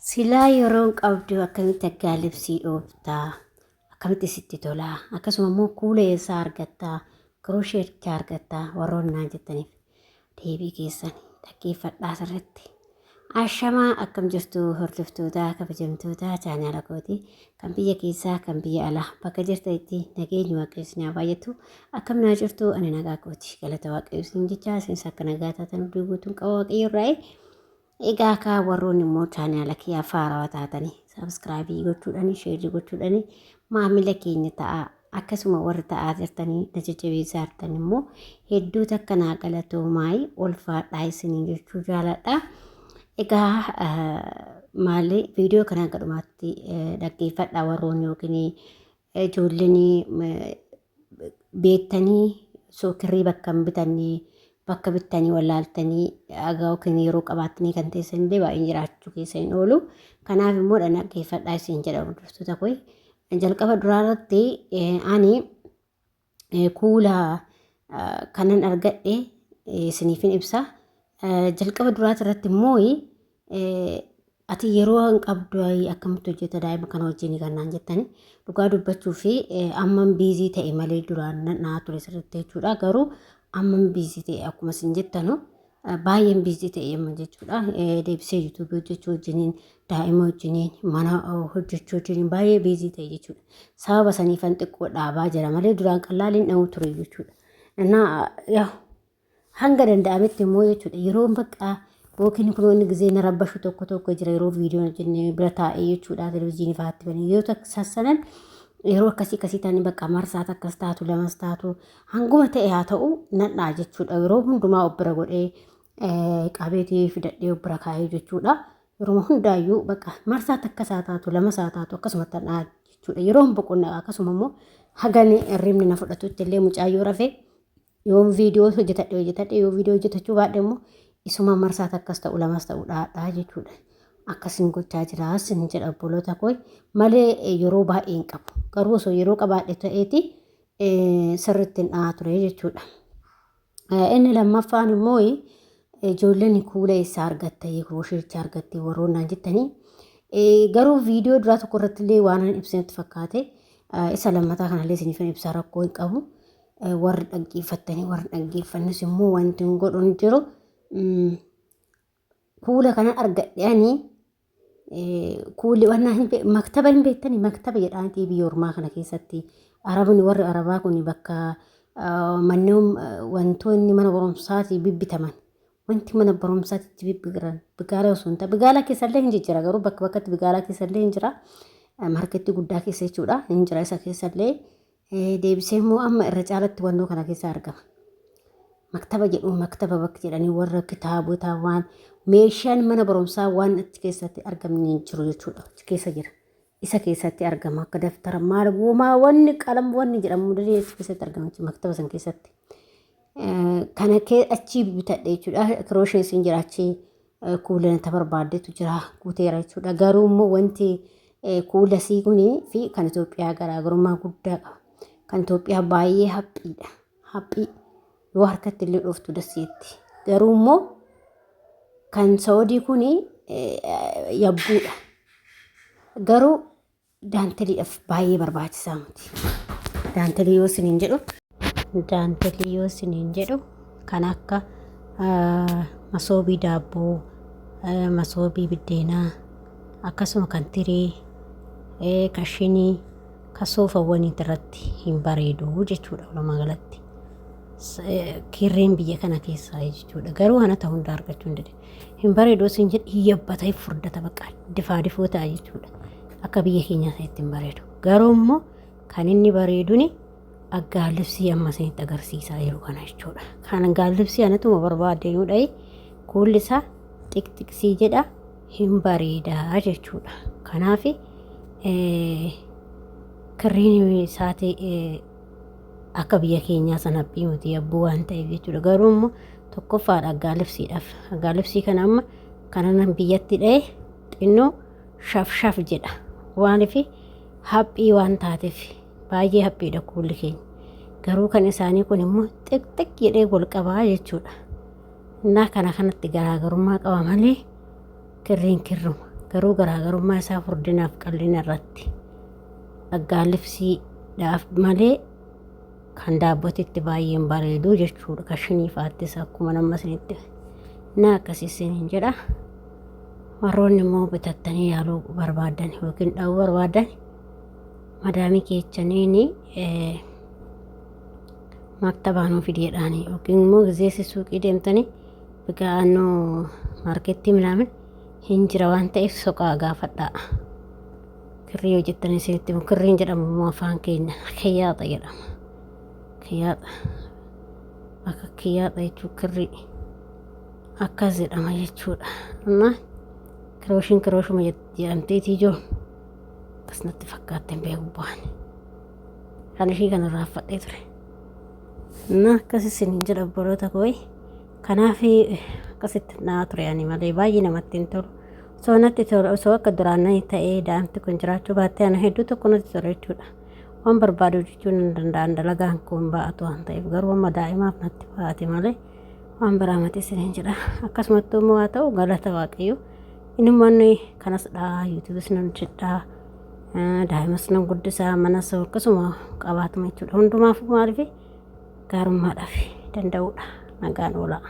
Silaa yeroon qabdu akkamitti aggaa libsii dhooftaa? Akkamitti sitti tolaa? Akkasuma immoo kuula eessaa argattaa? Kiroosheerichaa argattaa? Warroonni naan jettaniif deebii keessan dhaggeeffadhaa sirriitti. Ashamaa, akkam jirtu hordoftoota kabajamtoota chaanaala kooti, kan biyya keessaa, kan biyya alaa, bakka jirtanitti nageenyi Waaqayyo isin haa baay'atu. Akkam naa jirtu? Ani nagaa kooti, galata Waaqayyo isin jecha, isinis akka nagaa taatan abdii guutuun qaba Waaqayyo irraa. Egaa kaa warroonni immoo chaanaala kiyyaa faarawaa taatanii subscribe gochuudhaan, share gochuudhaan maamila keenya ta'a. Akkasuma warri ta'aa jirtanii na jajjabeessaa jirtan immoo hedduu takka naa galatoomaayii, ulfaadhaa isiniin jechuu jaaladha. Egaa maali, viidiyoo kana hanga dhumaatti dhaggeeffadhaa. Warroonni yookiin ijoolleen beektanii sookirrii bakka hin bitanne, bakka bittanii wallaaltanii dhagaa yookiin yeroo qabaattanii kan teessan illee baay'een jiraachuu keessa hin oolu. Kanaaf immoo dhaggeeffadhaa isin jedha hordoftoota koo. Jalqaba duraa irratti ani kuula kanan argadhe isiniifin ibsa. Jalqaba duraati irratti immoo ati yeroo hin qabdu akkamitti hojjeta daa'ima kana wajjin kan naan jettani, dhugaa dubbachuu fi amman busy ta'e malee duraan naa ture sirriitti jechuudha. Garuu amman busy ta'e, akkuma isin jettanu baay'een busy ta'e amma jechuudha. Deebisee YouTube hojjechuu wajjiniin, daa'ima wajjiniin, mana hojjechuu wajjiniin baay'ee busy ta'e jechuudha. Sababa saniifan xiqqoo dhaabaa jira malee duraan qallaaliin dha'uu ture jechuudha. Innaa yaa hanga danda'ametti immoo jechuudha, yeroo bakka yookiin kunoonni gizee na rabbashu tokko tokko jira, yeroo viidiyoon hojjennee bira taa'ee jechuudha, televizyiinii fa'aatti banee yeroo sassanan, yeroo akkasii akkasii ta'anii bakka marsaa takkas taatu lamas taatu hanguma ta'e haa ta'u nadhaa jechuudha. Yeroo hundumaa of bira godhee qabeetii fidadhee of bira kaa'ee jechuudha. Yeroo hundaayyuu bakka marsaa takkas haa taatu lamas haa taatu akkasumatti nadhaa jechuudha. Yeroo boqonnaa akkasuma immoo hagan hirribni na fudhatutti illee mucaayyoo rafee yoo viidiyoo hojjetadhe hojjetadhe, yoo viidiyoo hojjetachuu baadhe immoo isuma marsaa takkas ta'u lamas ta'u dhaadhaa jechuudha. Akkasiin gochaa jira sin jedha obboloota koo malee yeroo baay'ee hin qabu. Garuu osoo yeroo qabaadhe ta'eeti sirriitti hin dhahaa ture jechuudha. Inni lammaffaan immoo ijoolleen kuula eessaa argatte, kiroosheecha argatte warroon naan jettanii, garuu viidiyoo duraa tokko irratti illee waan hin ibsinetti fakkaate, isa lammataa kanallee isiniif ibsaa, rakkoo hin qabu. Warri dhaggeeffattanii, warri dhaggeeffannis immoo wanti hin godhu hin jiru. Kuula kana argadhe ani kuulli wannaa hin maktaba hin beektanii, maktaba jedhaantii biyya ormaa kana keessatti arabni, warri arabaa kun bakka manneen wantoonni mana barumsaatii bibbitaman, wanti mana barumsaatti bibbiran bigaalaa osoo hin taane bigaalaa keessallee hin jijjira, garuu bakka bakkatti bigaalaa keessallee hin jira, marketti guddaa keessa jechuudha hin jira, isa keessallee deebisee immoo amma irra caalatti wannoo kana keessa argama. Maktaba jedhu, maktaba bakka jedhanii warra kitaabota waan meeshaan mana barumsaa waan achi keessatti argamne hin jiru jechuudha. Achi keessa jira. Isa keessatti argama, akka daftara maal womaa wanni qalam wanni jedhamu dandeenye achi keessatti argama jechuudha maktaba san keessatti. Kana kee achii bitadhe jechuudha. Kirooshees hin jira achi, kuula nata barbaaddetu jira, guuteera jechuudha. Garuu immoo wanti kuula sii kunii fi kan Itoophiyaa garaagarummaa guddaa qaba. Kan Itoophiyaa baay'ee haphiidha. Haphii yoo harkatti illee dhooftu dasseetti. Garuu immoo kan Saudii kuni yabbuudha. Garuu daanteliidhaaf baay'ee barbaachisaa miti. Daantelii yoo isiniin jedhu, daantelii yoo isiniin jedhu kan akka masoobii daabboo, masoobii biddeenaa, akkasuma kan tiree, kan shinii, kan soofawwanii irratti hin bareedu jechuudha walumaa galatti. Kirriin biyya kana keessaa jechuudha. Garuu anata hunda argachuu hin dandeenye. Hin bareedu isin jedhu, hin yabbata, hin furdata, bakka difaa difoo ta'a jechuudha. Akka biyya keenyaa sanitti hin bareedu. Garuu immoo kan inni bareeduni aggaalibsii amma isinitti agarsiisaa jiru kana jechuudha. Kan aggaalibsii anatuma barbaadde nu dhayi, kuulli isaa xiqxiqsii jedha, hin bareedaa jechuudha. Kanaaf kirriin isaati akka biyya keenyaa sana haphii miti, yabbuu waan ta'eef jechuudha. Garuu immoo tokkoffaadha aggaalibsiidhaaf. Aggaalibsii kana amma kanan biyyatti dha'e xinnoo shaf shaf jedha. Waaniif haphii waan taateef baay'ee haphiidha kuulli keenya. Garuu kan isaanii kun immoo xiqxiq jedhee wal qabaa jechuudha. Innaa kana kanatti garaagarummaa qaba malee kirriin kirruma. Garuu garaagarummaa isaa furdinaaf qal'ina irratti. Dhaggaa libsiidhaaf malee kan daabbootitti baay'ee hin bareedu jechuudha. Kan shinii fa'aattis akkuma nama isinitti na akkasii isiniin jedha. Warroonni immoo bitattanii yaaluu barbaadan yookiin dha'uu barbaadan madaamii keechaniin maktabaa nuu fideedhaani yookiin immoo gizeessi suuqii deemtanii biqaannoo maarkeettii minaamin hin jira waan ta'eef soqaa gaafadhaa. Kirrii yoo jettanii isinitti himu kirriin jedhamu immoo afaan keenya kiyyaaxa jedhama. Kiyyaaxa bakka kiyyaaxa jechuun kirrii akkas jedhama jechuudha. Amma kirooshiin kirooshuma jedhamteetii jiru akkas natti fakkaatte hin beeku bu'aan. Kan ishii kana raafadhee ture. Na akkas isiniin jedha obboloota koo. Kanaaf akkasitti naa ture ani malee baay'ee namatti hin tolu. Osoo natti tolu osoo akka duraan ta'ee daa'imti kun jiraachuu baattee ana hedduu tokko natti tola jechuudha. Waan barbaadu hojjechuu nan danda'an dalagaan kun ba'atu waan ta'eef garuu amma daa'imaaf natti ba'ate malee waan biraa miti isiniin jedha. Akkasumatti immoo haa ta'u galata waaqayyo. Inummaan kanas dhaa yuutuubis nan hojjedhaa daa'imas nan guddisaa manas akkasuma qabaatuma jechuudha. Hundumaafuu maaliif gaarummaadhaaf danda'uudha nagaan oolaa.